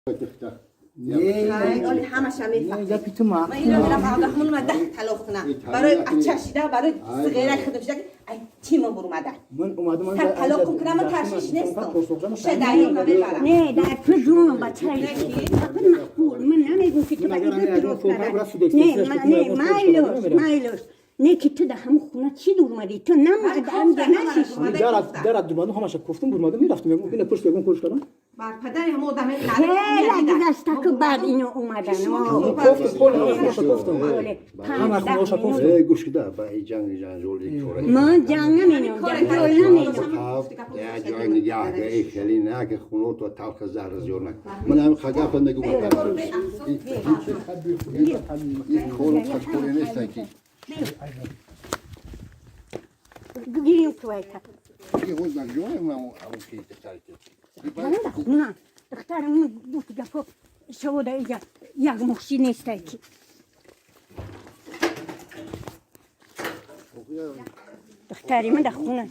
Не. Ҳамаша мефаҳмам. Гапи ту Ман инро мерам Абдурахмон омада талоқ кунам. Барои ача шида, барои сиғера хидм шида, ай чима бурмада. Ман омадам. Сар талоқ кунам, ман таршиш нестам. Шедаи ма мебарам. Не, дар ту ҷон бачаи маъқул. Ман намегум ки ту ба ин дуруст карда. Не, не, майлош, майлош. Не ки ту дар ҳамун хона чӣ дур омадӣ? Ту намада нашишти. Дарат дурмадам, ҳамаша кофтум, бурмадам, мерафтам, ина пушт ягон корш кардам. Бар падари ҳама одаме. Хеле гузашта ку баъд ино омадан. Кофтум, пол ҳамаша кофтум. Ҳама хонаша кофтум. Э, гӯш кида, ба и ҷанг ҷанҷоли кора. Ман ҷанг наменам, ҷанҷол наменам. Ҷой нигаҳ ка, хеле на ки хуното талха заҳр зиёд накун. Ман ҳамин хагафа мегум. Ин кору кори нестан ки. Гирим кувайта. Хона. Духтарам гуфт гапо шавода иҷа як мошин нестай ки. Духтари ман дар хона.